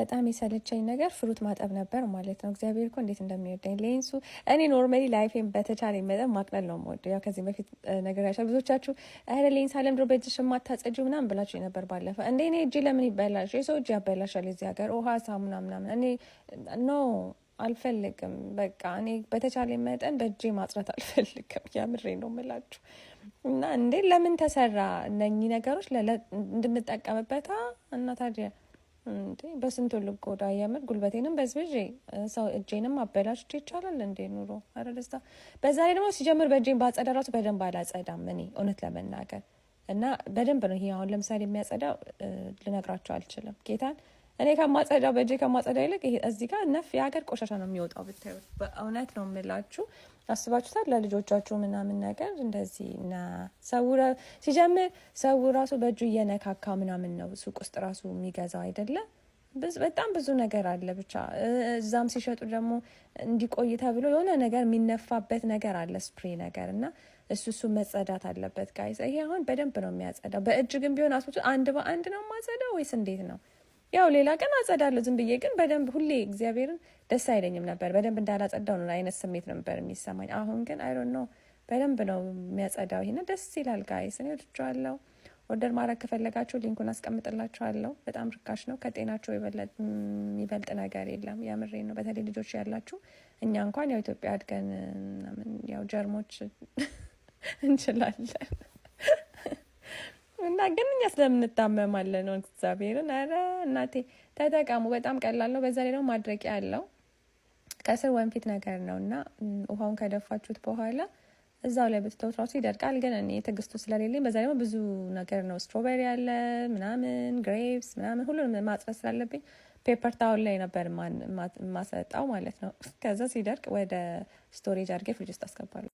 በጣም የሰለቸኝ ነገር fruit ማጠብ ነበር ማለት ነው። እግዚአብሔር እኮ እንዴት እንደሚወደኝ ሌንሱ። እኔ normally life ኤን በተቻለኝ መጠን ማቅለል ነው የምወደው። ያው ከዚህ በፊት ነግሬያችኋለሁ። ብዙዎቻችሁ "ኧረ ሌንስ አለም ድሮ በእጅሽ የማታጸጂው" ምናምን ብላችሁ ነበር ባለፈ። እንደ እኔ እጅ ለምን ይበላሽ? የሰው እጅ ያበላሻል። እዚህ ሀገር ውሃ፣ ሳሙና ምናምን እኔ no አልፈልግም። በቃ እኔ በተቻለ መጠን በእጄ ማጽዳት አልፈልግም። የምሬ ነው የምላችሁ። እና እንዴ ለምን ተሰራ እነኚህ ነገሮች? እንድንጠቀምበታ። እና ታዲያ እንዴ በስንቱ ልጎዳ? የምር ጉልበቴንም በዝብዤ ሰው እጄንም አበላሽቼ ይቻላል እንዴ ኑሮ? ኧረ ደስታ። በዛ ላይ ደግሞ ሲጀምር በእጄን ባጸዳ ራሱ በደንብ አላጸዳም እኔ እውነት ለመናገር። እና በደንብ ነው ይሄ አሁን ለምሳሌ የሚያጸዳው፣ ልነግራቸው አልችልም ጌታን። እኔ ከማጸዳው፣ በእጄ ከማጸዳው ይልቅ ይሄ እዚህ ጋር ነፍ የሀገር ቆሻሻ ነው የሚወጣው ብታዩት። በእውነት ነው የምላችሁ። አስባችሁታል? ለልጆቻችሁ ምናምን ነገር እንደዚህ እና ሰው ሲጀምር ሰው ራሱ በእጁ እየነካካ ምናምን ነው ሱቅ ውስጥ ራሱ የሚገዛው አይደለም። በጣም ብዙ ነገር አለ። ብቻ እዛም ሲሸጡ ደግሞ እንዲቆይ ተብሎ የሆነ ነገር የሚነፋበት ነገር አለ፣ spray ነገር፣ እና እሱ መጸዳት አለበት guys። ይሄ አሁን በደንብ ነው የሚያጸዳው። በእጅ ግን ቢሆን አስቦ አንድ በአንድ ነው የማጸዳው ወይስ እንዴት ነው? ያው ሌላ ቀን አጸዳለሁ ዝም ብዬ፣ ግን በደንብ ሁሌ እግዚአብሔርን ደስ አይለኝም ነበር። በደንብ እንዳላጸዳው ነው አይነት ስሜት ነበር የሚሰማኝ። አሁን ግን I don't know፣ በደንብ ነው የሚያጸዳው። ይሄን ደስ ይላል guys፣ እኔ ወድጄዋለሁ። Order ማድረግ ከፈለጋችሁ link ኡን አስቀምጥላችኋለሁ። በጣም ርካሽ ነው። ከጤናቸው የሚበልጥ ነገር የለም። የምሬ ነው። በተለይ ልጆች ያላችሁ፣ እኛ እንኳን ያው ኢትዮጵያ አድገን ምናምን ያው ጀርሞች እንችላለን እና ግን እኛ ስለምንታመማለን ነው። እግዚአብሔርን ኧረ እናቴ ተጠቀሙ። በጣም ቀላል ነው። በዛ ላይ ደግሞ ማድረቂያ አለው። ከስር ወንፊት ነገር ነው እና ውሃውን ከደፋችሁት በኋላ እዛው ላይ ብትተውት ራሱ ይደርቃል። ግን እኔ ትዕግስቱ ስለሌለኝ፣ በዛ ደግሞ ብዙ ነገር ነው፣ strawberry አለ ምናምን፣ grapes ምናምን፣ ሁሉንም ማጽዳት ስላለብኝ paper towel ላይ ነበር ማሰጣው ማለት ነው። ከዛ ሲደርቅ ወደ storage አድርጌ ፍሪጅ ውስጥ አስገባለሁ።